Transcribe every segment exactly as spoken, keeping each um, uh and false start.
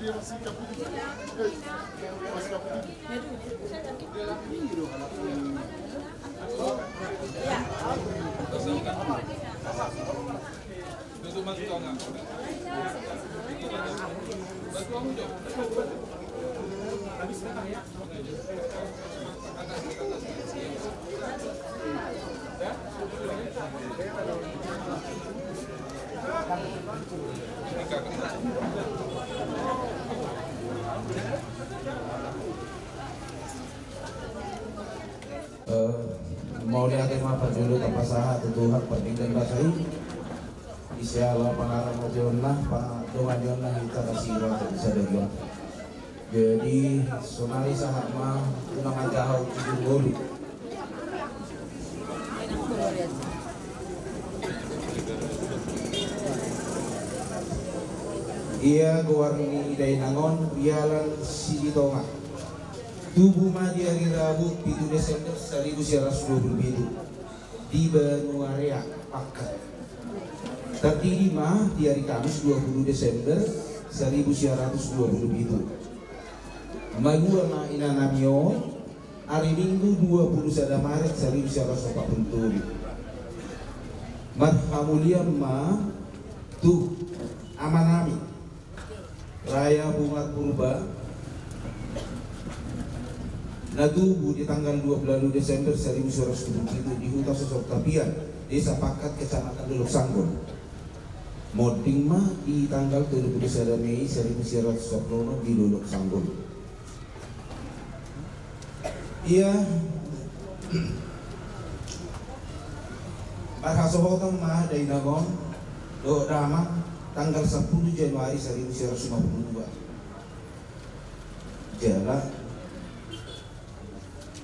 Eh, mauliate ma parjolo tapasahat tu Tuhan pardenggan basa i. Di siala pangarahon ni Tuhan, pandohan ni Tuhan, hita kasih roh sadari on. Jadi, sonari sahat ma tu na manjaha uji jurgolu. Ia goar ni dainang on Rialan Silitonga. Tubu ma di ari Rabu pitu Desember saribu sia ratus dua pulu pitu di Banuarea, Pakkat. Tardidi ma di ari Kamis dua pulu Desember saribu sia ratus dua pulu pitu. Malua ma inanami on ari Minggu dua pulu sada Maret saribu sia ratus opat pulu tolu. Marhamulian ma tu amanami Raya Bungar Purba, na tubu di tanggal dua pulu Desember saribu sia ratus dua pulu pitu di Huta Sosor Tapian, Desa Pakkat, Kecamatan Dolok Sanggul. Monding ma di tanggal tolu pulu sada Mei saribu sia ratus opat pulu onom di Dolok Sanggul. Ia marhasohotan ma dainang on dohot damang tanggal sampulu Januari saribu sia ratus lima pulu dua. Jala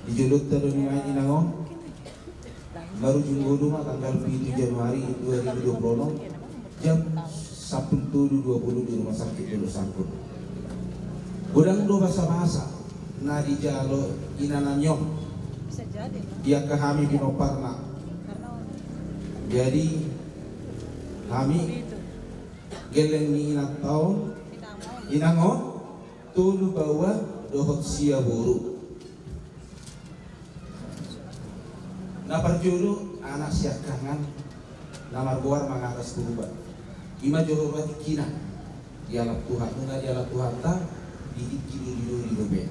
di jolonta do nian inang on. Marujung ngolu ma tanggal pitu Januari dua ribu dua puluh enam, jam sampulu tolu dua puluh di Rumah Sakit Dolok Sanggul. Godang do basa-basa na dijalo inanami on di angka hami pinomparna. Jadi hami gelleng ni inanta on, inang on, tolu baoa dohot sia boru. Na parjolo anak siangkangan na margoar Mangaras Purba. I ma jolo ro tingkina dialap Tuhan, nunga dialap Tuhanta di tingki doli-doli dope.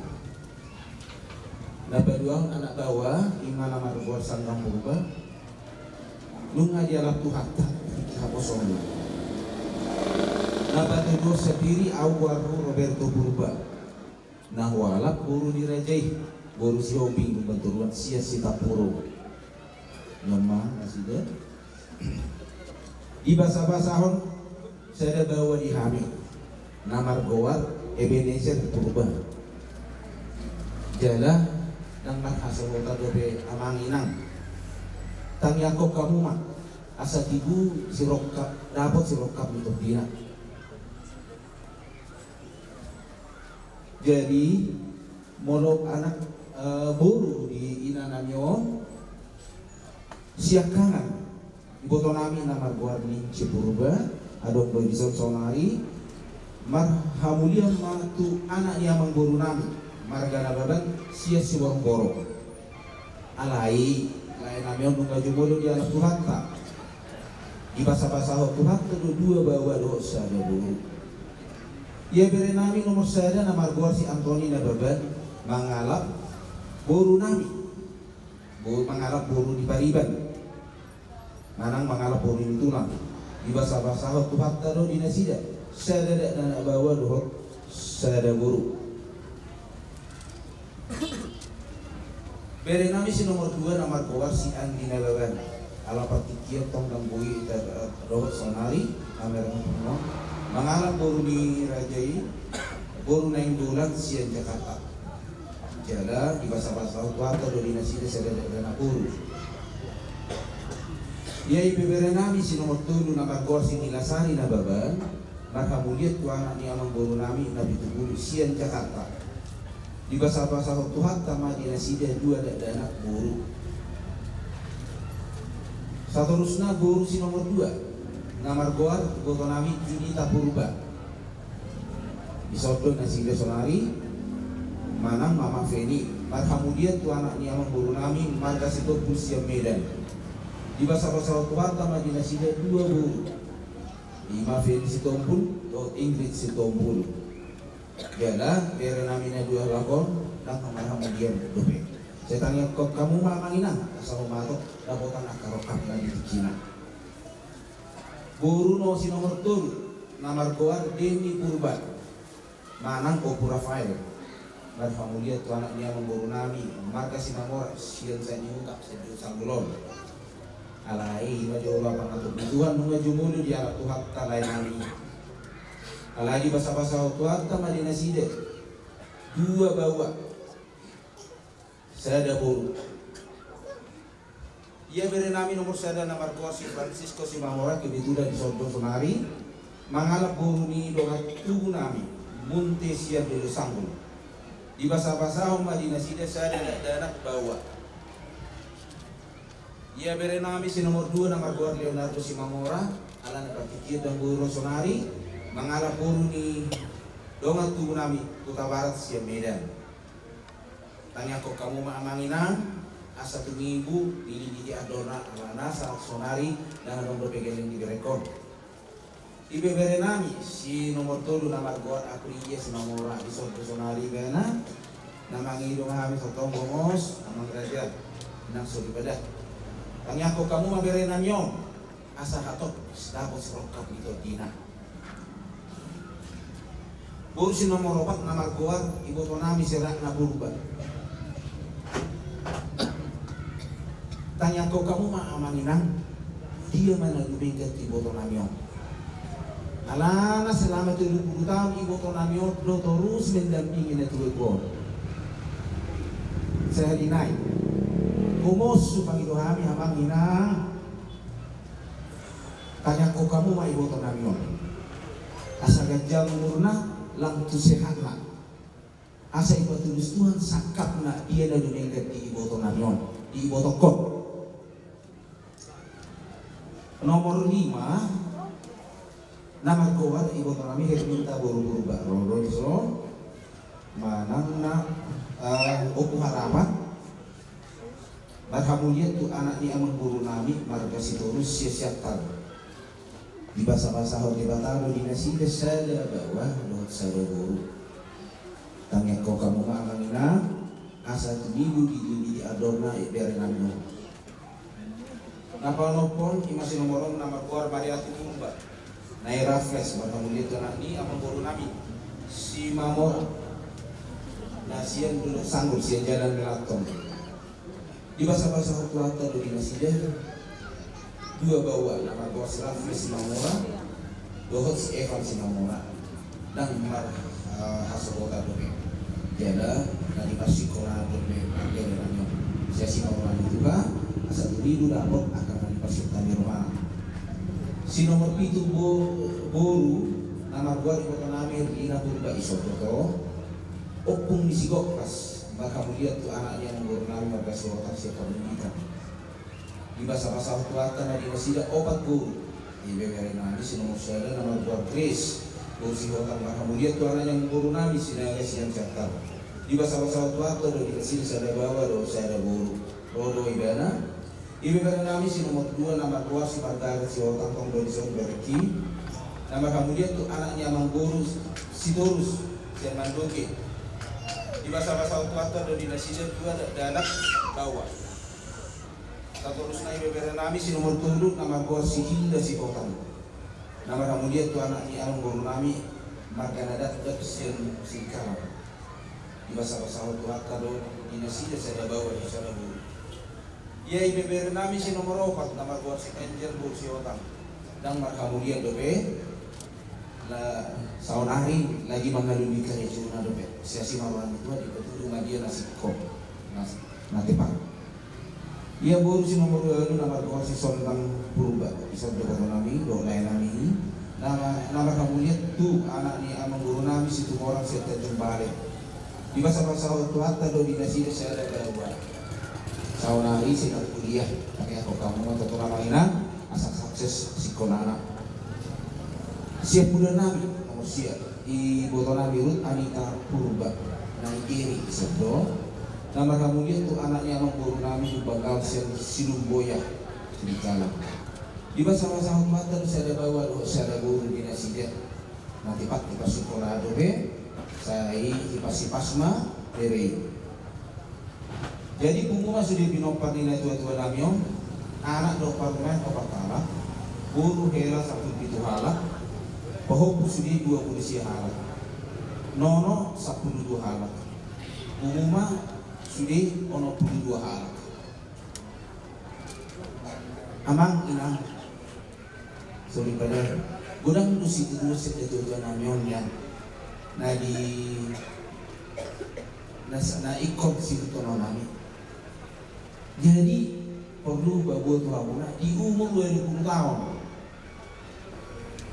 Na paduahon anak baoa i ma na margoar Sanggang Purba. Nunga dialap Tuhanta di tingki haposoonna. Na patoduahon sandiri au goarhu Roberto Purba. Na hualap boru ni raja i, boru Sihombing, umbahen toruan sian Sitampurung. Nama nasida. Dibasa-basahon sada baoa di hami na margoar Ebenezer Purba. Jala ndang marhasohotan dope amang inang. Tangiangkon hamu ma asa tibu sirongkap, dapot sirongkap ni tombina. Jadi molo anak, eh, boru di inanami on, siangkangan ibotonami na margoar Nince Purba, adong do dison saonari. Marhamulian ma tu anak ni amangborunami marga Nababan sian Siborongborong. Alai laenami on nunga jumolo dialap Tuhanta. Dibasa-basahon Tuhanta do dua baoa dohot sada boru. Ia berenami nomor sada na margoar si Antoni Nababan mangalap borunami. Bo-, mangalap boru ni pariban. Manang mangalap boru ni tulang. Dibasa-basahon Tuhanta do di nasida sada dakdanak baoa dohot sada boru. Berenami si nomor dua na margoar si Anggi Nababan. Ala partingkian tong ndang boi ita dohot saonari, na mereng on. Mangalap boru ni raja i, boru Nainggolan sian Jakarta. Jala dibasa-basahon Tuhanta do di nasida sada dakdanak boru. Ia i pe berenami si nomor tolu na margoar si Nilasari Nababan, marhamulian tu anak ni amangborunami na pitupulu sian Jakarta. Dibasa-basahon Tuhanta ma di nasida dua dakdanak boru. Satorusna boru si nomor dua na margoar ibotonami Junita Purba. Dison do nasida saonari manang Mama Feni, marhamulian tu anak ni amangboru nami marga Sitompul sian Medan. Dibasabasahon Tuhanta ma di nasida dua boru, i ma Feni Sitompul dohot Ingrid Sitompul. Jala bere nami na dua halak on ndang marhamulian dope. Sai tangiangkon hamu ma amang inang asa humatok dapotan angka rongkap na di tingkina. Boru na si nomor tolu na margoar Denny Purba manang Ompu Rafael, marhamulian tu anak ni amangboru nami marga Simamora sian Sanihuta sian Dolok Sanggul on. Alai i ma jolo pangatur ni Tuhan, nunga jumolo dialap Tuhanta lae nami. Alai dibasabasahon Tuhanta ma di nasida dua baoa sada boru. Ia bere nami nomor sada na margoar si Francisco Simamora, kebetulan dison do saonari mangalap boru ni dongan tubu nami Munte sian Dolok Sanggul. Dibasabasahon ma di nasida sada dakdanak baoa. Ia bere nami si nomor dua na margoar Leonardo Simamora, alana partingkian ndang boi ro saonari, mangalap boru ni dongan tubu nami Hutabarat sian Medan. Tangiangkon hamu ma amang inang asa tumibu dilibiti andorna, alana sahat saonari ndang adong dope gelleng diberengkon. Ibebere nami si nomor tolu na margoar Aprilia Simamora, dison do saonari ibana. Na mangido ma hami, tongtong bongos amang raja, nang soripada. Tangiangkon hamu ma bere nami on asa hatop dapot sirongkap ni tondina. Boru si nomor opat na margoar iboto nami si Ratna Purba. Tangiangkon hamu ma amang inang, dia ma na dumenggan tu iboto nami on. Alana selama tolu pulu taon iboto nami on do torus mendampingi na tuatua on. Sahali nai, homos hupangido hami amang inang, tangiangkon hamu ma iboto nami on asa ganjang umurna, lang tu sehatna. Asa ipatulus Tuhan sangkapna dia na dumenggan di iboto nami on, di ibotongkon. Nomor lima na margoar iboto nami Herminta boru Purba, ro do dison manang na, eh, Ompu Harapan. Marhamulian tu anak ni amangboru nami marga Sitorus sian Siantar. Dibasabasahon Debata do di nasida sada baoa dohot sada boru. Tangiangkon hamu ma amang inang asa tumibu dilibiti andorna, ibebere nami on. Na paonomhon i ma si nomor onom na margoar Mariatu Purba, na i Raffles, marhamulian tu anak ni amangboru nami Simamora na sian Dolok Sanggul sian Jalan Melaton. Dibasabasahon Tuhanta do di nasida dua baoa na margoar si Raffles Simamora dohot si Evan Simamora. Ndang mar, eh, hasohotan dope. Jala na diparsikola dope angka bere nami on. Sia Simamora ni Tuhan asa tumibu dapot angka na diparsiap ni rohana. Si nomor pitu bo-, boru na margoar iboto nami Erlina Purba, dison do, ompung ni si Gokpas, marhamulian tu anak ni amangboru nami marga Sihotar sian Panumbitan. Dibasabasahon Tuhanta ma di nasida opat boru. Ibebere nami si nomor sada na margoar Grace boru Sihotar, marhamulian tu anak ni amangboru nami Sinaga sian Siantar. Dibasabasahon Tuhanta do di nasida sada baoa dohot sada boru. Ro do ibana. Ibebere nami si nomor dua na margoar si Margaret Sihotar, tong do dison berengki, na marhamulian tu anak ni amangboru Sitorus sian Mandoke. Dibasabasahon Tuhanta do di nasida dua dakdanak baoa. Satorusna ibebere nami si nomor tolu na margoar si Hilda Sihotar, na marhamulian tu anak ni amangboru nami marga Nadapdap sian Singkalang. Dibasabasahon Tuhanta do di nasida sada baoa dohot sada boru. Ia ibebere nami si nomor opat na margoar si Angel boru Sihotar, ndang marhamulian dope. La, saonari lagi mangalului karejona dope. Siasi ma roha ni Tuhan, dipatudu ma dia na singkop, na, na tepat. Ia boru si nomor ualu na margoar si Sondang Purba, dison do iboto nami dohot lae nami, na, na marhamulian tu anak ni amangboru nami Situmorang sian Tanjung Balai. Dibasabasahon Tuhanta do di nasida sada baoa. Saonari sedang kuliah, tangiangkon hamu ma tongtong amang inang asa sukses sikolana. Sian poda nami Sia, iboto nami Rut Anita Purba, na i Keri, Sendo, na marhamulian tu anak ni amangboru nami Humbang Gaul sian Silumboya, Sidikalang. Dipasupasuhon Tuhanta do sada baoa dohot sada boru di nasida. Na tipat-tipat sikola dope, sai hipas-hipas ma bere i. Jadi pungu ma sude pinompar ni natua-tua nami on, anak dohot parumaen opat halak, boru hela sampulu pitu halak, pahompu sude dua pulu sia halak, nono sampulu dua halak, pungu ma sude onom pulu dua halak. Amang, inang, sori pada godang do situtu sian natua-tua nami on, ya. Na di, na sa-, na ingkon situtu nami. Jadi porlu paboa tu hamuna di umur dua pulu taon.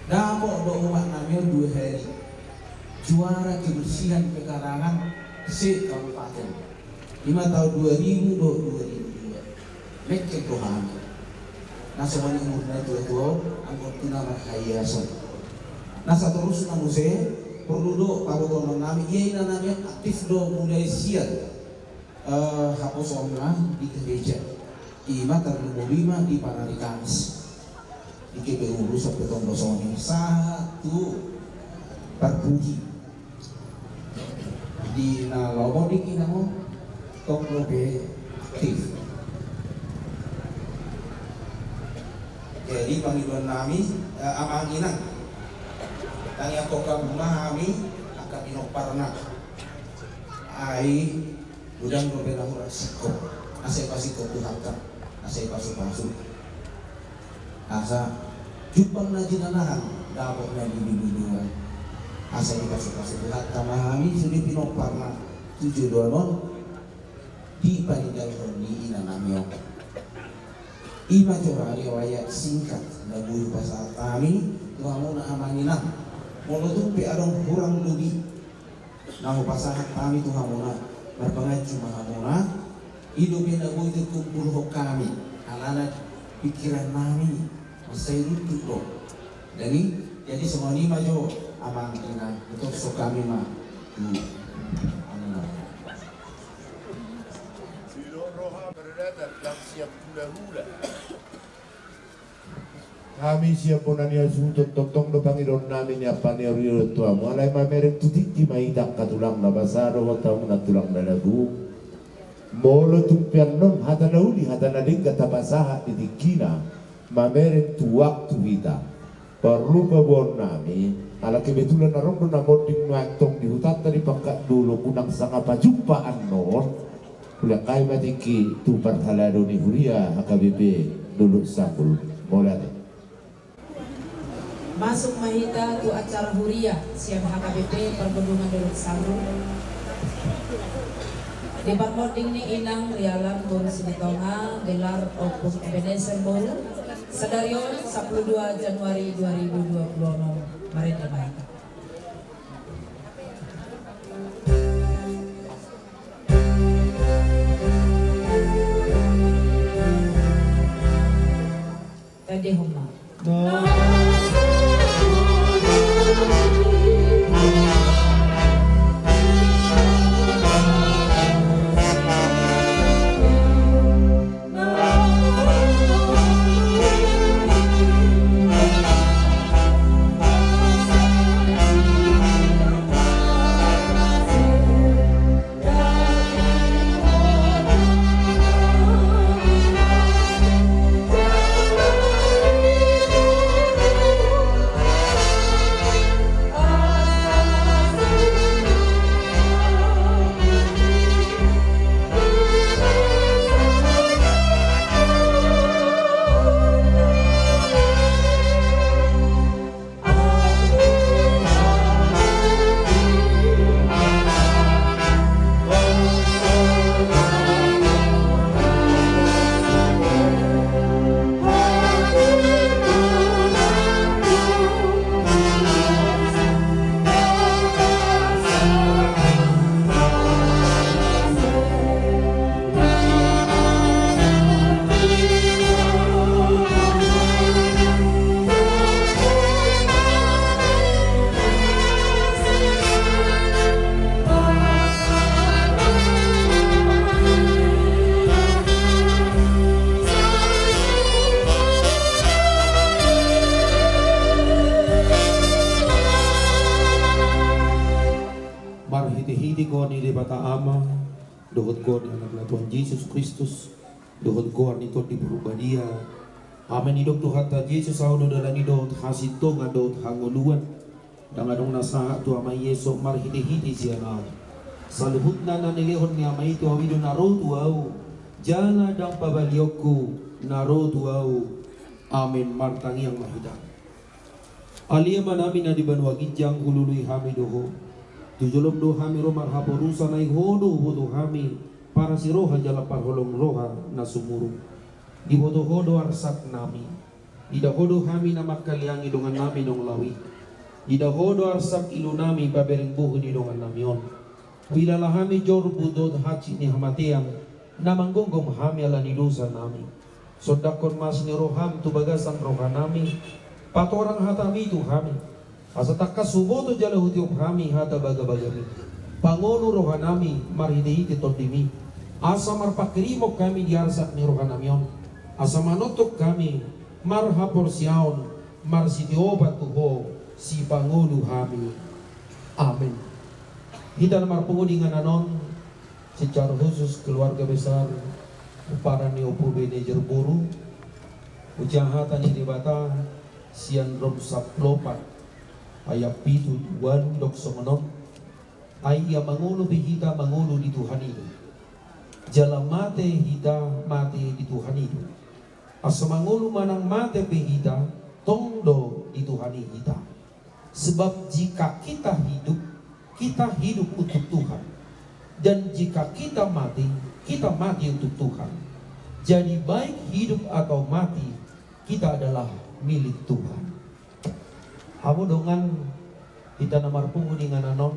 Dapot do umak nami on dua hali juara kebersihan pekarangan se-kabupaten. I ma taon dua ribu dohot dua ribu dua. Mengkel do hami. Na songon i umur natua-tua on, anggo tu na marhahiason. Na satorusna muse, porlu do pabotohon nami, ia ina nami on aktif do mulai sian, eh, haposoonna di gereja. I ma tarlumobi ma di Panarikas. Di K P U sampe tong do songon i. Sahat tu parpudi. Di na laho mudik inang on, tong dope aktif. Jadi pangidoan nami, eh, amang inang, tangiangkon hamu ma hami angka pinomparna. Ai godang dope na hurang singkop, asa ipasingkop Tuhanta, asa ipasupasu. Asa jumpang na jinalahan, dapot na diluluan. Asa dipasupasu Tuhanta ma hami sude pinomparna tu joloan on, dipaninggalhon ni ina nami on. I ma jo riwayat singkat na boi hupasahat hami tu hamuna amang inang. Molo tung pe adong hurang lobi na hupasahat hami tu hamuna, marpanganju ma hamuna. I dope na boi tarkumpulhon hami, alana pikiran nami mansai runtuk do. Jadi, jadi songon i ma jo amang inang, hutorus hami ma tu hamuna. Sidok roha berada dalam siap hula-hula. Hami sian bona ni hasuhuton, tongtong do pangidoan nami ni ampara ni ari on tu hamu, alai mamereng tu tingki ma hita angka tulang na basa dohot hamu na tulang na lagu. Molo tung pe annon hata na uli, hata na denggan tapasahat di tingkina, mamereng tu waktu hita. Porlu paboaon nami, ala kebetulan adong do na monding nuaeng tong di hutanta di Pangkal Dolok, unang sanga pajumpa annon. Hulehon hami ma tingki tu parhalado ni huria H K B P Dolok Sanggul. Mauliate. Masuk ma hita tu acara huria sian H K B P Parpondungan Dolok Sanggul. Di parmonding ni inang rialan boru Silitonga, gelar Ompung Ebenezer boru, sadari on sampulu dua Januari dua ribu dua puluh enam. Marende ma hita. Tadi homa. Marhite goar ni Debata Ama, dohot goar ni Anakna Tuhan Jesus Kristus, dohot goar ni Tondi Parbadia. Amen. Didok Tuhanta Jesus, Ahu do dalan i dohot hasintongan dohot hangoluan. Ndang adong na sahat tu Ama i asa marhitehite sian Ahu. Saluhutna na nilehon ni Ama i tu Ahu i do na ro tu Ahu, jala ndang pabalionku na ro tu Ahu. Amen. Martangiang ma hita. Ale Amanami na di banua ginjang, hulului hami do Ho. Tu jolom do hami ro marhaporusan, ai Ho do huboto hami parasi roha jala parholong roha na sumurung. Diboto Ho do arsaknami. Ida Ho do hami na mangkaliangi dongannami naung laho i. Ida Ho do arsak ilunami pabereng bohi ni dongannami on. Huilala hami jorbut dohot hansit ni hamatean na manggomgom hami ala ni dosanami. Sondanghon ma asi ni roham tu bagasan rohanami. Patorang hatami tu hami, asa tangkas huboto jala hutiop hami hata bagabagami. Pangolu rohanami marhitehite Tondimi, asa marpanghirimon hami di arsak ni rohanami on, asa manongtong hami marhaporseaon marsitiopan tu Ho, Sipangolu hami. Amen. Hita na marpungu di inganan on, secara khusus keluarga besar Pomparan ni Ompu Benejer boru, hujaha hata ni Debata sian Rom sampulu opat ayat pitu tu ualu, didok songon on: Ai ia mangolu pe hita, mangolu di Tuhan i do. Jala mate hita, mate di Tuhan i do. Asa mangolu manang mate pe hita, tong do di Tuhan i hita. Sebab jika kita hidup, kita hidup untuk Tuhan. Dan jika kita mati, kita mati untuk Tuhan. Jadi baik hidup atau mati, kita adalah milik Tuhan. Hamu dongan, hita na marpungu di inganan on,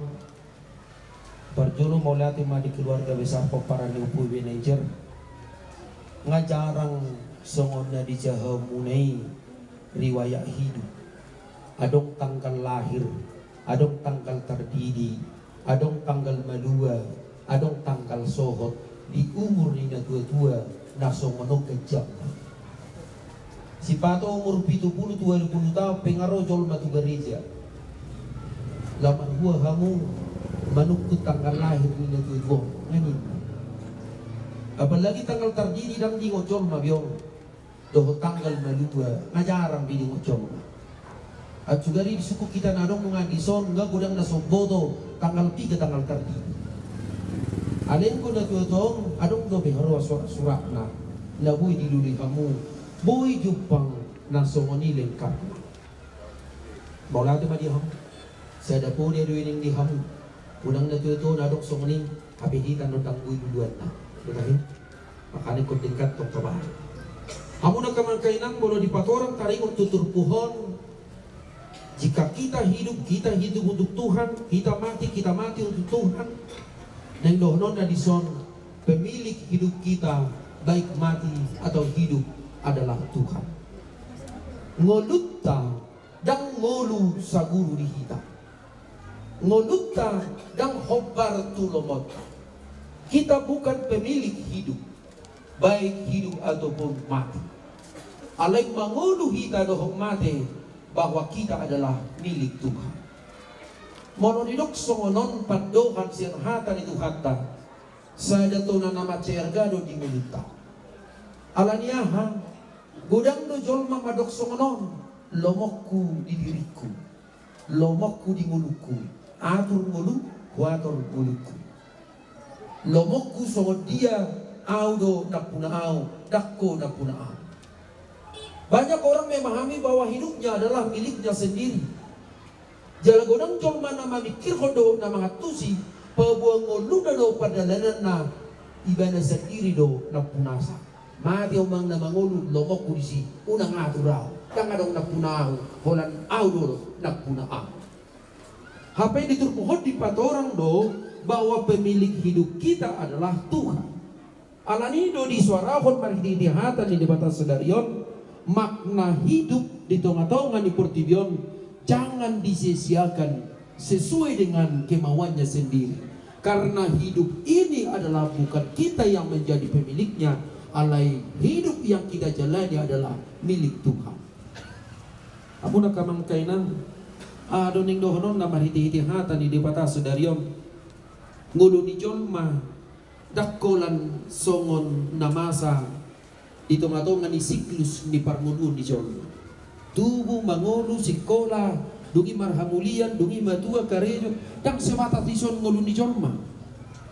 parjolo mauliate ma di keluarga besar Pomparan ni Ompu Benejer. Nga jarang songon na dijaha muna i riwayat hidup. Adong tanggal lahir, adong tanggal tardidi, adong tanggal malua, adong tanggal sohot di umur ni natuatua na songon on ganjangna. Sipato umur pitu pulu tu ualu pulu taon pe nga ro jolma tu gareja. Laho marhua hamu manungkun tanggal lahir ni natuatua on, nga ninna. Apalagi tanggal tardidi ndang diingot jolma be on. Dohot tanggal malua, nga jarang be diingot jolma. Aut sugari di suku hita na adong nunga dison, nga godang na so umboto tanggal piga tanggal tardidi. Alai anggo natuatua on, adong dope haroa surat-suratna na boi dilului hamu, boi jumpang na songon i lengkapna. Mauliate ma di hamu. Sada poda do i ning di hamu. Godang natuatua na adong songon i, hape hita do ndang boi luluanna. Betul, ya? Makana ingkon denggan tong toba. Hamu angka amang inang, molo dipatorang taringot tu turpuk on, jika kita hidup, kita hidup untuk Tuhan, kita mati, kita mati untuk Tuhan. Naeng dohononna dison, pemilik hidup kita, baik mati atau hidup, adalah Tuhan. Ngolunta ndang ngolu saguru di hita. Ngolunta ndang hombar tu lomonta. Kita bukan pemilik hidup, baik hidup ataupun mati. Alai mangolu hita dohot mate, bahwa kita adalah milik Tuhan. Molo didok songon on pandohan sian hata ni Tuhanta, sada tona na mansai arga do di ngolunta. Ala ni aha? Godang do jolma mandok songon on, lomonku di diringku. Lomonku di ngolungku, atur ngolu, huatur ngolungku. Lomonku songon dia, ahu do nampuna ahu, ndang ho nampuna ahu. Banyak orang memahami bahwa hidupnya adalah miliknya sendiri. Jala godang jolma na mamingkirhon dohot na mangantusi, paboa ngoluna do pardalananna, ibana sandiri do nampunasa. Mate ahu manang na mangolu, lomonku disi, unang atur ahu. Ndang adong nampuna ahu, holan ahu do nampuna ahu. Hape di turpuk on dipatorang do bahwa pemilik hidup kita adalah Tuhan. Alani do disuarahon marhitehite hata ni Debata sadari on, makna hidup di tongatonga ni portibi on, jangan disiasiakan sesuai dengan kemauannya sendiri. Karena hidup ini adalah bukan kita yang menjadi pemiliknya, alai hidup yang kita jalani adalah milik Tuhan. Hamu angka amang inang, aha do naeng dohononna marhitehite hata ni Debata sadari on? Ngolu ni jolma ndang holan songon na masa di tonga-tonga ni siklus ni parngoluon ni jolma. Tubu, mangolu, sikola, dung i marhamulian, dung i matua, karejo, ndang sebatas dison ngolu ni jolma.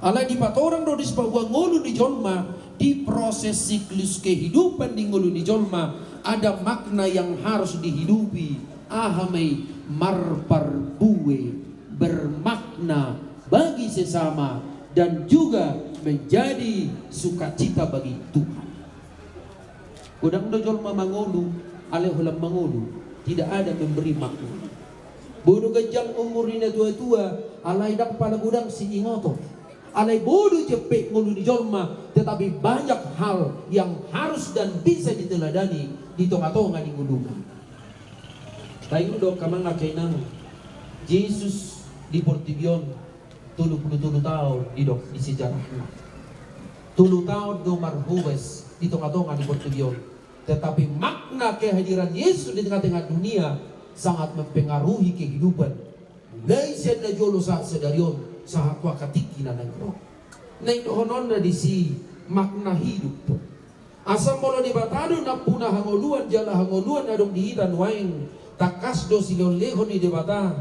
Alai dipatorang do disi bahwa ngolu ni jolma di proses siklus kehidupan ni ngolu ni jolma ada makna yang harus dihidupi. Aha ma i? Marparbue, bermakna bagi sesama, dan juga menjadi sukacita bagi Tuhan. Godang do jolma mangolu, alai holan mangolu, tidak ada memberi makna. Boi do ganjang umur ni natua-tua, alai ndang pala godang siingoton. Alai boi do jempek ngolu ni jolma, tetapi banyak hal yang harus dan bisa diteladani di tonga-tonga ni ngoluna. Taingot do angka amang, angka inang, Jesus di portibi on tolu pulu tolu taon didok di sejarahna. Tolu taon do marhobas di tonga-tonga ni portibi on. Tetapi makna kehadiran Yesus di tengah-tengah dunia sangat mempengaruhi kehidupan. Mulai sian na jolo sahat sadari on, sahat tu angka tingki na naeng ro. Naeng dohononna disi makna hidup. Asa molo Debata do nampuna hangoluan jala hangoluan na adong di hita nuaeng, tangkas do silehon-lehon ni Debata.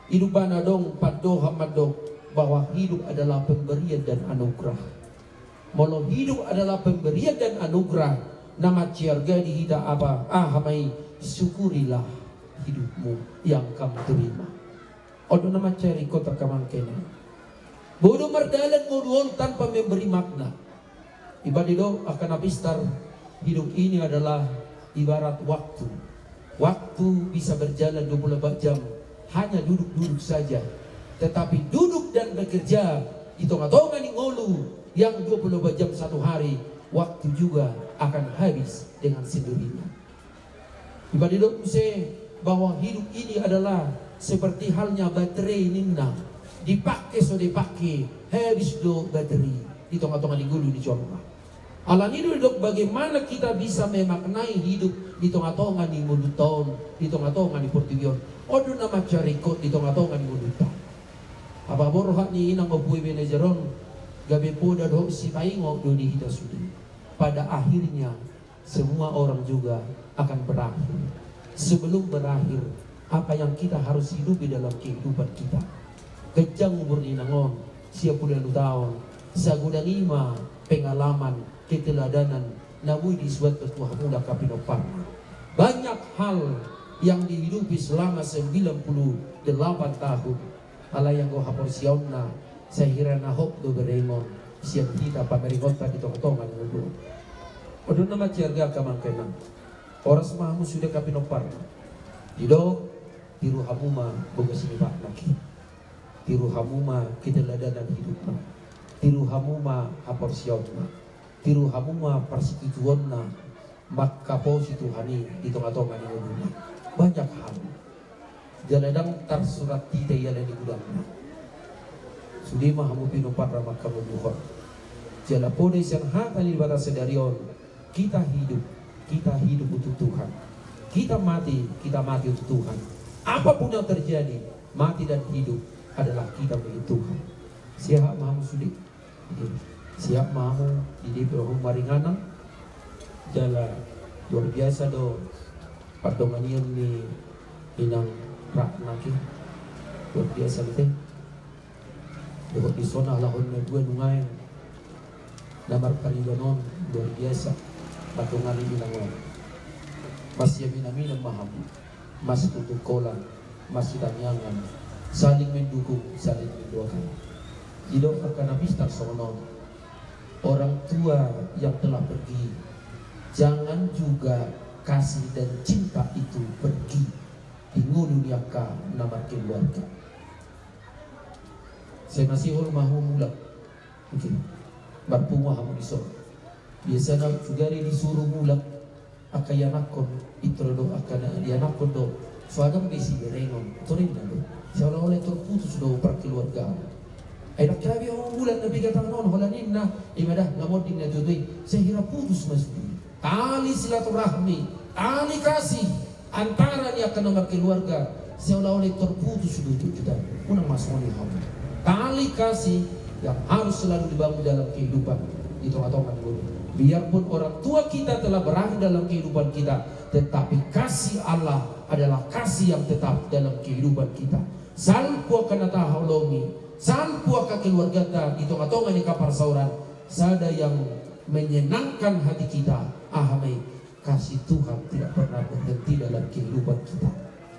Di umpama adong pandohan mandok bahwa hidup adalah pemberian dan anugerah. Molo hidup adalah pemberian dan anugerah, na mansai arga di hita apa? Aha ma i? Syukurilah hidupmu yang kamu terima. On do na mansai ringkot angka amang, angka inang. Boi do mardalan ngolu on tanpa memberi makna. Ibaen do angka na pistar, hidup ini adalah ibarat waktu. Waktu bisa berjalan dua puluh empat jam, hanya duduk-duduk saja. Tetapi duduk dan bekerja di tonga-tonga ni ngolu yang dua puluh empat jam satu hari, waktu juga akan habis dengan sendirinya. Ibaen do muse bahwa hidup ini adalah seperti halnya baterai ninna, dipake so dipake, habis do baterai di tonga-tonga ni ngolu ni jolma. Alani do didok bagaimana kita bisa memaknai hidup di tonga-tonga ni ngolunta on, di tonga-tonga ni portibi on. On do na mansai ringkot di tonga-tonga ni ngolunta. Hababorhat ni inang ompung i, Ebenezer on, gabe poda dohot sipaingot do di hita sude. Pada akhirnya semua orang juga akan berakhir. Sebelum berakhir, apa yang kita harus hidupi dalam kehidupan kita? Ganjang umur ni inang on, sia pulu ualu taon, sagodang i ma pengalaman, keteladanan na boi disuan tu hamuna angka pinomparna. Banyak hal yang dihidupi selama sembilan puluh delapan tahun. Alai anggo haporseaonna, sai hira na hot do berengon sian hita pameringonta di tonga-tonga ni ngolu on. On do na mansai arga angka amang, angka inang. Horas ma hamu sude angka pinomparna. Didok, tiru hamu ma bogas ni bakna i. Tiru hamu ma keteladanan hidupna. Tiru hamu ma haporseaonna. Tiru hamu ma parsikutuonna mangkaposi Tuhan i di tonga-tonga ni ngoluna. Banyak hal. Jala ndang tarsurat hita i alani godangna. Sude ma hamu pinomparna mangkamoduhon. Jala poda i sian hata ni Debata sadari on, kita hidup, kita hidup untuk Tuhan. Kita mati, kita mati untuk Tuhan. Apapun yang terjadi, mati dan hidup adalah kita milik Tuhan. Sehat ma hamu sude. Siap ma hamu, di dia pe hamu maringanan. Jala luar biasa do pardonganion ni inang Ratna i. Luar biasa do te. Dohot dison halak on na dua nuaeng na marpariban on, luar biasa pardongani inang on. Masiamin-aminan ma hamu. Masitungkolan, masitangiangan, saling mendukung, saling mendoakan. Didok angka na pistar songon on, orang tua yang telah pergi, jangan juga kasih dan cinta itu pergi di ngolu ni angka na markeluarga. Sai masihol ma hamu mulak. Oke. Marpungu hamu dison. Biasana sugari disuru mulak angka ianakhon, pintor do angka na ianakhon do. So adong be siberengon, torina do. Seolah-olah terputus do parkeluargaan. Ai ndang tabe hamu mulak na piga taon on, holan ninna, ima da, nga monding na tutu i. Sai hira putus ma sude. Tali silaturahmi, tali kasih antara ni angka na markeluarga, seolah-olah terputus do tu hita. Unang ma songon i hamu. Tali kasih yang harus selalu dibangun dalam kehidupan di tengah-tengah dunia. Biarpun orang tua kita telah berakhir dalam kehidupan kita, tetapi kasih Allah adalah kasih yang tetap dalam kehidupan kita. Salpu angka na tahaholongi, salpu angka keluargata di tengah-tengah ni angka parsaoran, sada yang menyenangkan hati kita, aha ma i, kasih Tuhan tidak pernah berhenti dalam kehidupan kita.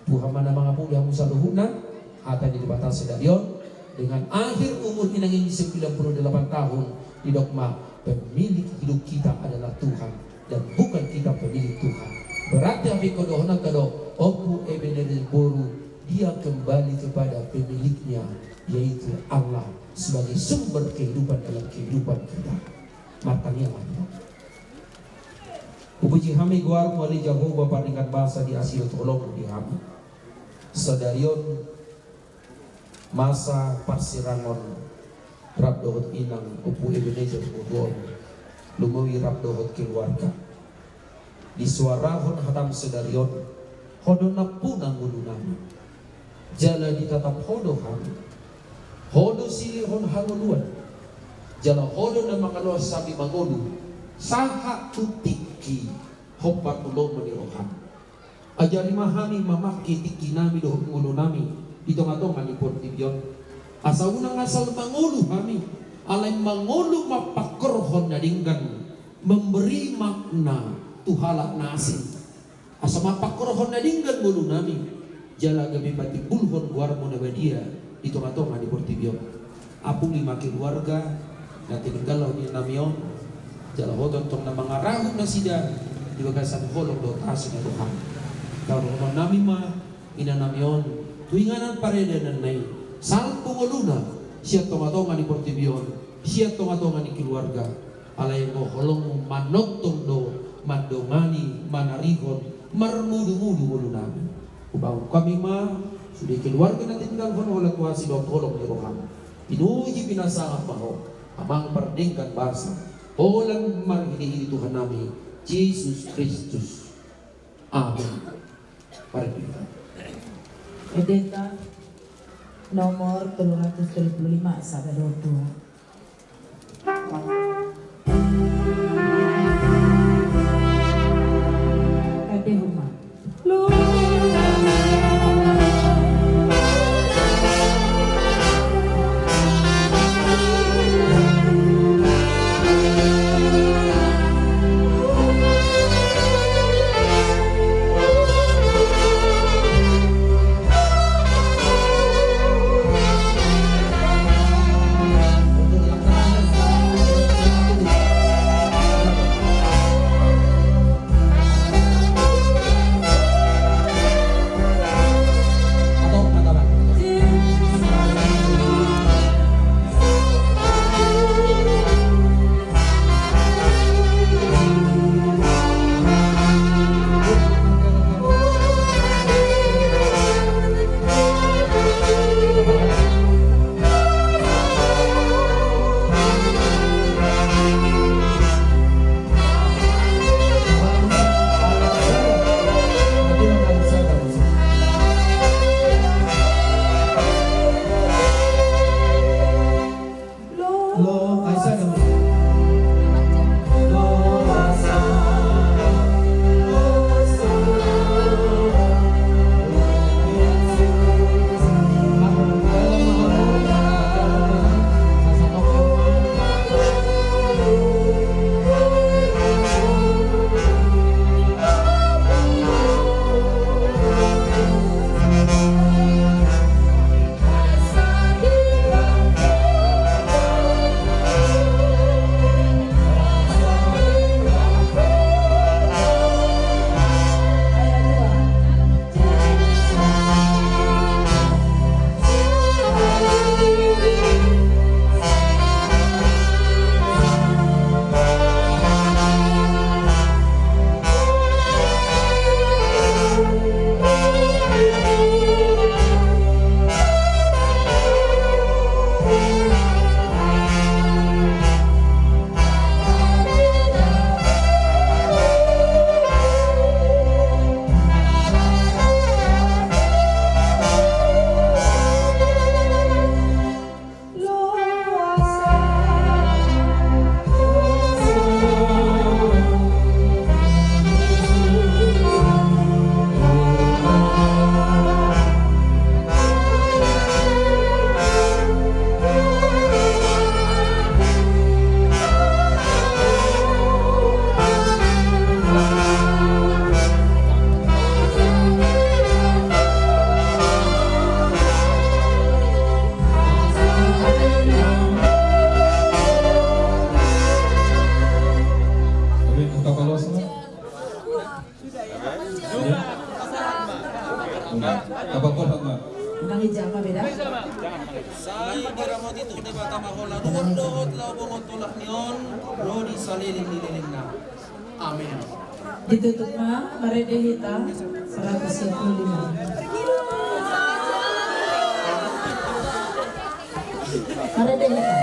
Tuhan ma na mangapuli hamu saluhutna. Hata ni Debata sadari on, dengan akhir umur inang i sembilan puluh delapan tahun, didok ma, pemilik hidup kita adalah Tuhan dan bukan kita pemilik Tuhan. Berarti apa yang kau dohononta do, Ompu Ebenezer boru, dia kembali kepada pemiliknya, yaitu Allah sebagai sumber kehidupan dalam kehidupan kita. Martangiang ma hita. Hupuji hami goarmu ale Jahowa, pardenggan basa di asi dohot holongmu di hami. Sadari on masa parsirangon rap dohot inang Ompu Ebenezer boru on, lumobi rap dohot keluarga. Disuarahon hatam sadari on, Ho do nampuna ngolunami. Jala ditatap Ho do hami. Ho do silehon hangoluan. Jala Ho do na mangaloas hami mangolu sahat tu tingki hombar tu lomo ni roham. Ajari ma hami mamangke tingkinami dohot ngolunami di tonga-tonga ni portibi on, asa unang asal mangolu hami, alai mangolu mampangkorhon na denggan, memberi makna tu halak na asing. Asa mampangkorhon na denggan ngolunami, jala gabe patimbulhon goarmu na badia di tonga-tonga ni portibi on. Apuli ma keluarga na tininggalhon inanami on, jala Ho tongtong na mangarahut nasida di bagasan holong dohot asi ni roham. Taruhononnami ma inanami on tu inganan paradannami, salpu ngoluna sian tonga-tonga ni portibi on, sian tonga-tonga ni keluarga. Alai anggo holongmu manongtong do, mandongani, manarihon, marmudu-mudu ngolunami. Hupasahat hami ma sude keluarga na tininggalhon Ho tu asi dohot holong ni roham. Pinuji pinasahat ma Ho, Amang pardenggan basa, holan marhite-hite Tuhannami Jesus Kristus. Amin. Mari kita. Ende ta nomor tolu ratus tolu puluh lima, sada dohot dua. Ende huma. Sai diramoti Tuhan Debata ma holan dohot laho bongot tolap ni on, ro di saleleng ni lelengna. Amen. Ditutup ma, marende hita, seratus dua puluh lima. Marende hita.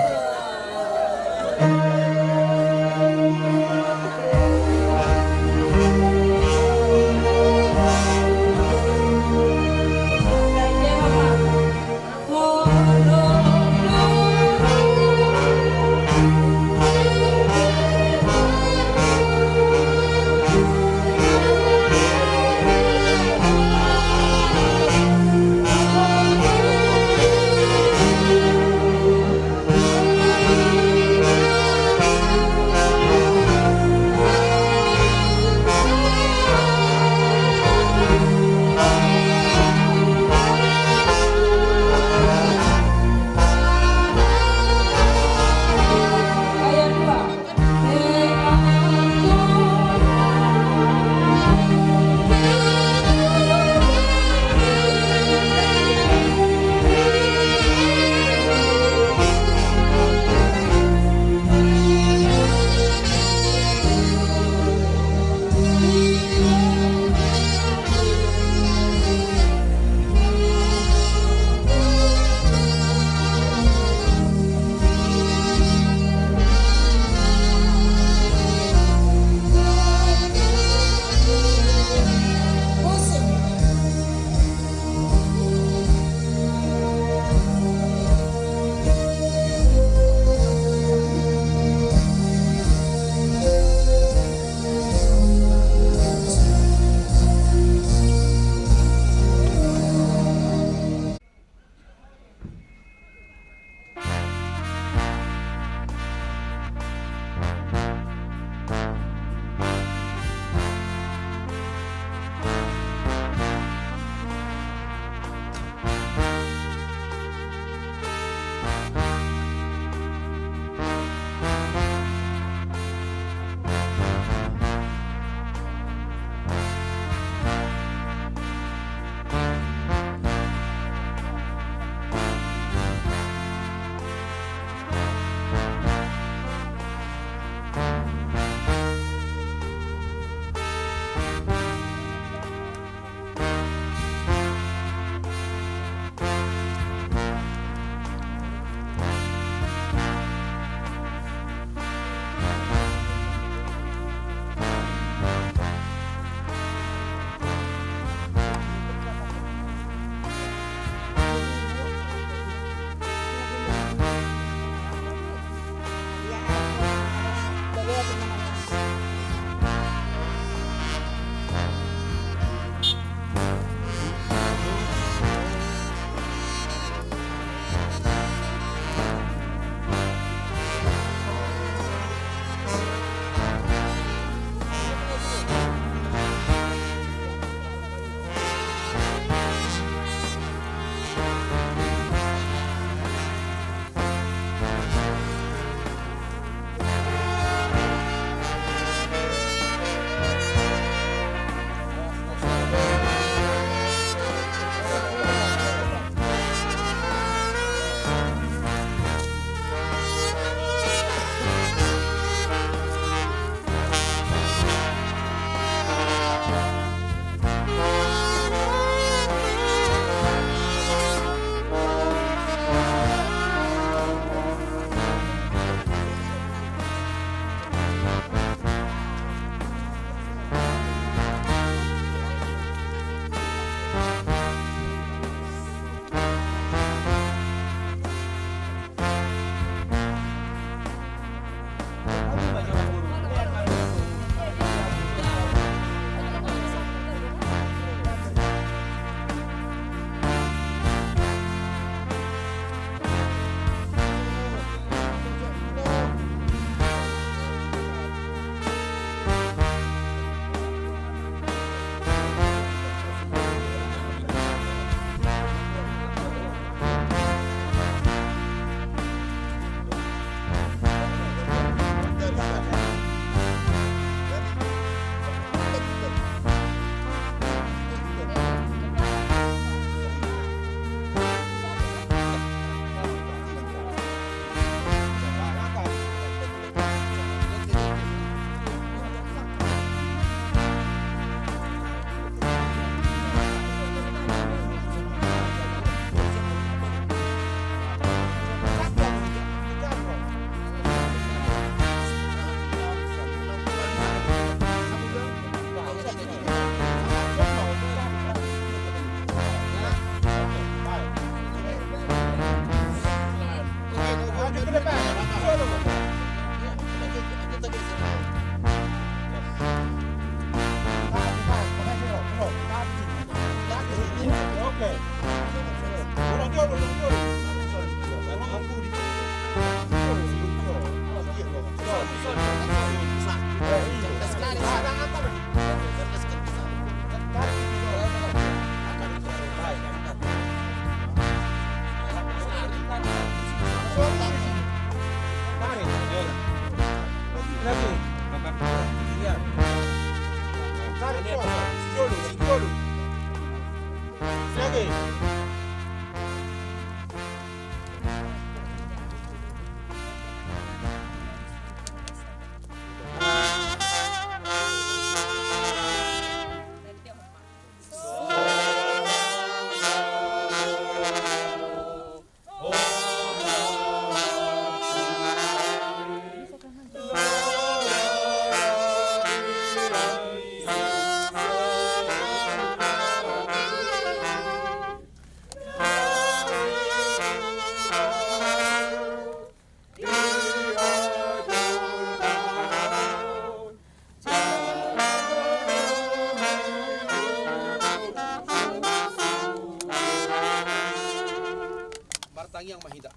Martangiang ma hita.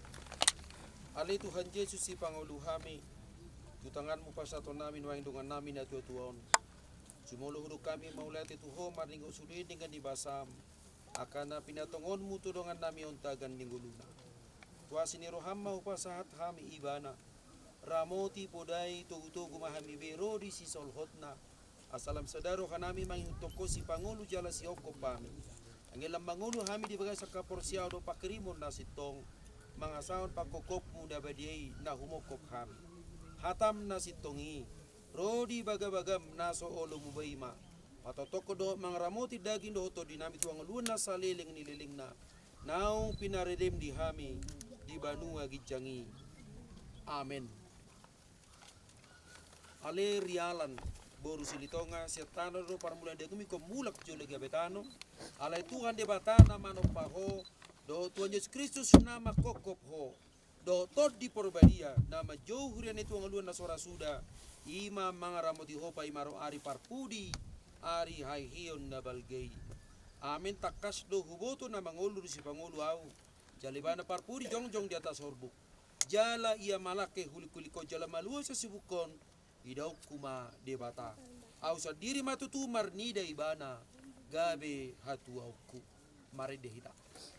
Ale Tuhan Jesus, sipangolu hami, tu tanganmu pasahaton nami nuaeng dongannami na tuatua on. Jumolo hudok hami mauliate tu Ho marninggot sude denggan ni basam, angka na pinatongonmu tu dongannami on tagan ni ngoluna. Tu asi ni roham ma hupasahat hami ibana. Ramoti, podai, togutogu ma hami be ro di sisolhotna. Asa lam sada rohanami mangihuthon Ho sipangolu jala sihophop hami. Anggiat lam mangolu hami di bagasan haporseaon dohot panghirimon na sintong, mangasahon panghophopmu na badia i na humophop hami. Hatam na sintong i, ro di bagabagam na so olo muba i ma, patongtongkon dohot mangaramoti daging dohot tondinami tu hangoluan na saleleng ni lelengna, naung pinarelem di hami di banua ginjang i. Amen. Ale Rialan, boru Silitonga, sian tano do parmulaan dagingmu ingkon mulak jolo gabe tano. Alai Tuhan Debata na manompa ho, dohot Tuhan Jesus Kristus na manghophop ho, dohot Tondi Porbadia na manjou huria-Na i tu hangoluan na so ra suda, i ma mangaramoti ho paima ro ari parpudi, ari haheheon na balga i. Amen. Tangkas do huboto na mangolu do sipangolu ahu, jala Ibana parpudi jongjong di atas horbo. Jala ia malangke hulinghuling on jala malua sasibuk on, idaonku ma Debata. Ahu sandiri ma tutu marnida Ibana gabe hatuaonku. Marende hita.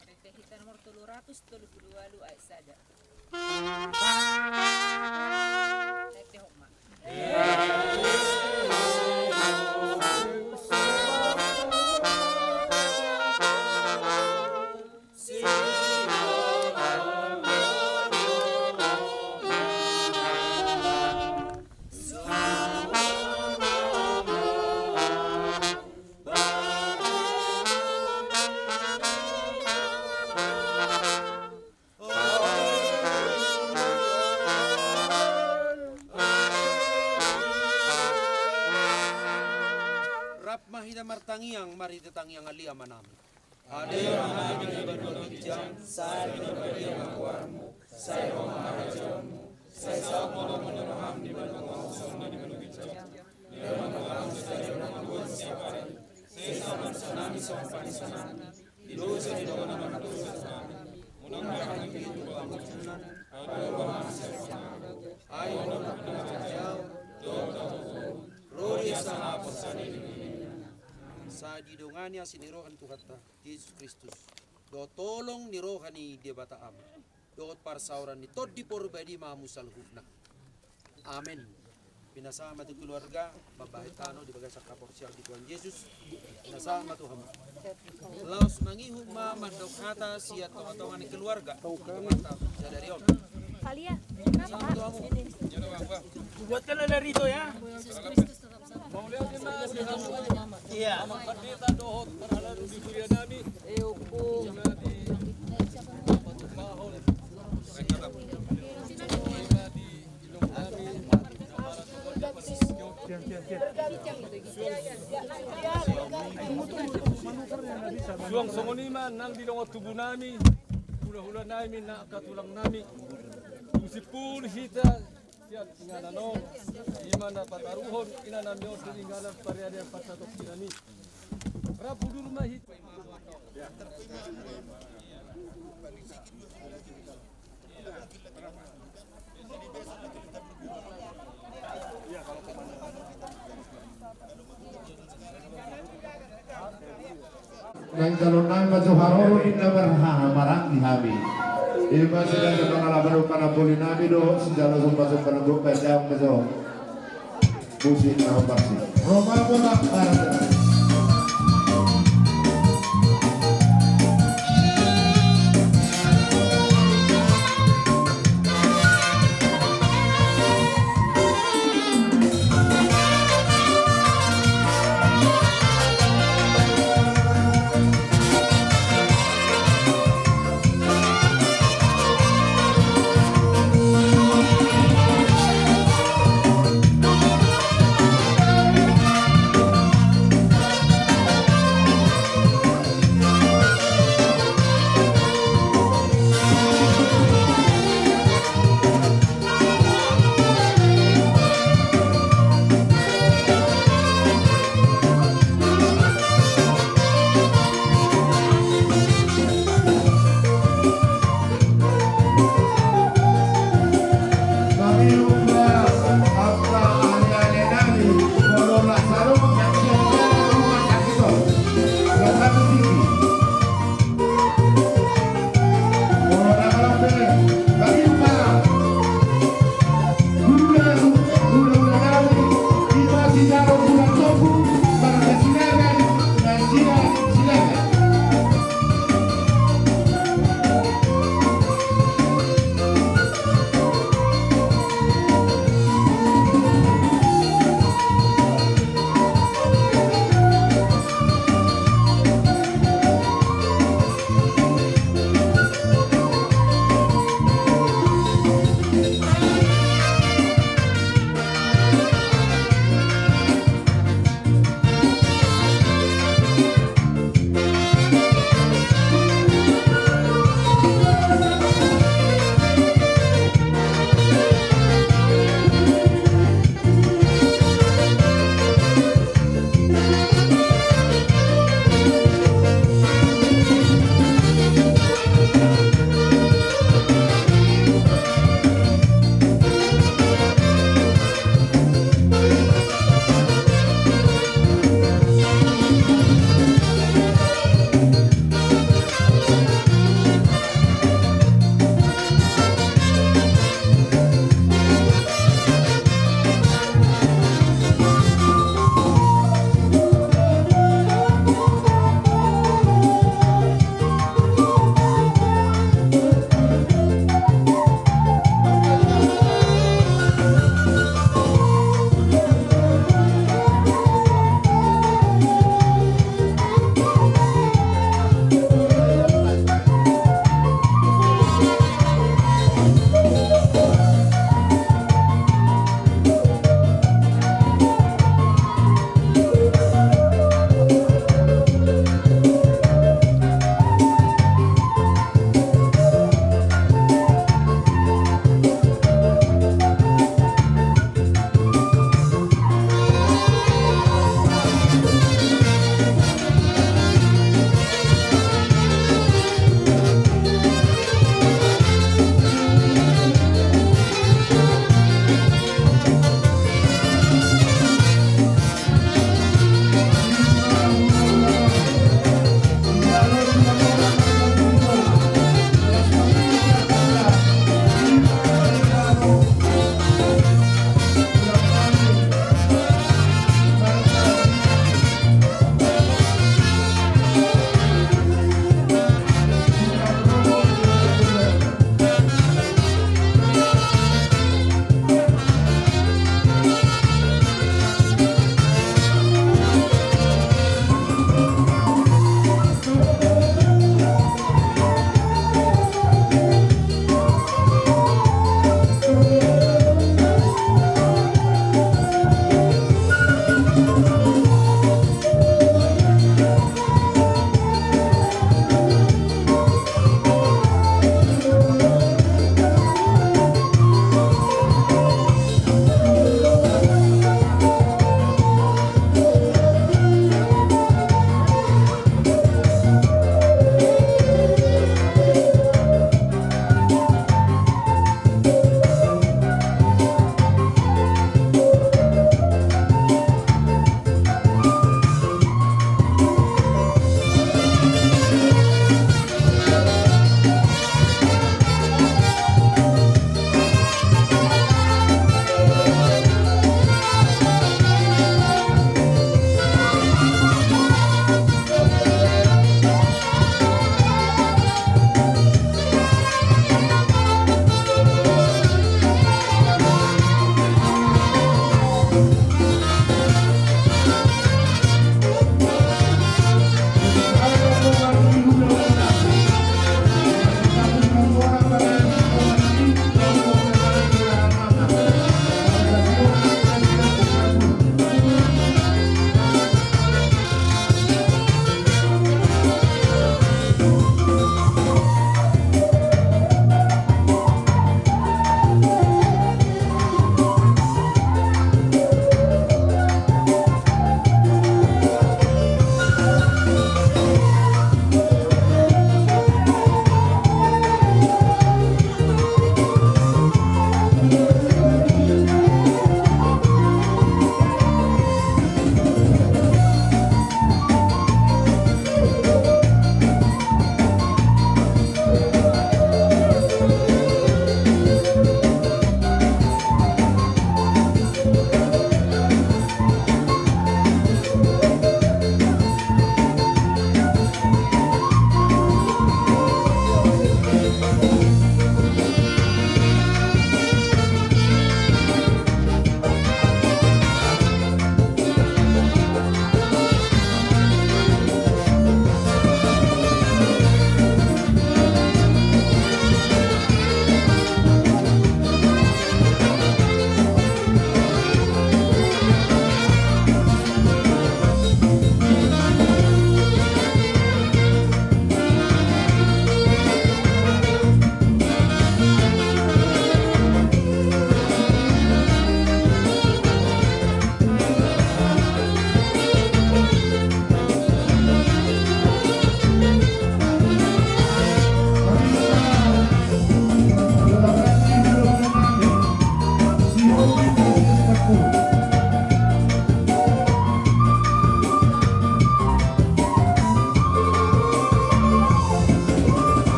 Marende hita nomor tolu ratus tolu pulu ualu ayat sada. Marende homa. Rap ma hita martangiang, mari hita tangiang. Ale Amanami. Ale Amanami na di banua ginjang, sai pinarbadia ma goarmu, sai ro ma harajaonmu, sai saut ma lomo ni roham di banua on songon na di banua ginjang. Bere ma tu hami sadari on hangoluan siapari, sesa ma dosanami songon panesanami di dosa ni dongan na mardosa tu hami. Unang ma hami huhut tu pangunjunan, palua ma hami sian pangago. Ai Ho do nampuna harajaon dohot hatorangan, ro di hasangapon saleleng ni lelengna. Sai didongani asi ni roha ni Tuhanta Jesus Kristus, dohot holong ni roha ni Debata Ama, dohot parsaoran ni Tondi Porbadia ma hamu saluhutna. Amen. Pinasahat ma tu keluarga mambahen tano di bagasan haporseaon di Tuhan Jesus. Pinasahat ma tu hamu. Laos mangihut ma mandok hata sian tongatonga ni keluarga di tonganta sadari on. Pinasahat ma tu hamu. Buatkan ada Rito ya. Iya. Amang Pandita dohot parhalado di huria nami. Eo, Pu. Di na di patumbahon. Di na di inong nami. Suang songon i ma nang di dongan tubu nami, hulahula nami, nang angka tulang nami. Dung simpul hita sian inganan on, i ma na pataruhon inanami on tu inganan parianan parsatongkinan i. Rap udur ma hita. Naeng jalo nami ma jo haroro ninna marhaha maranggi hami. Ima sila sila pangalaman umpana poli nami do sijalo sumba sumba nang buka jam keso. Musik na parsi. Roma kota parsi.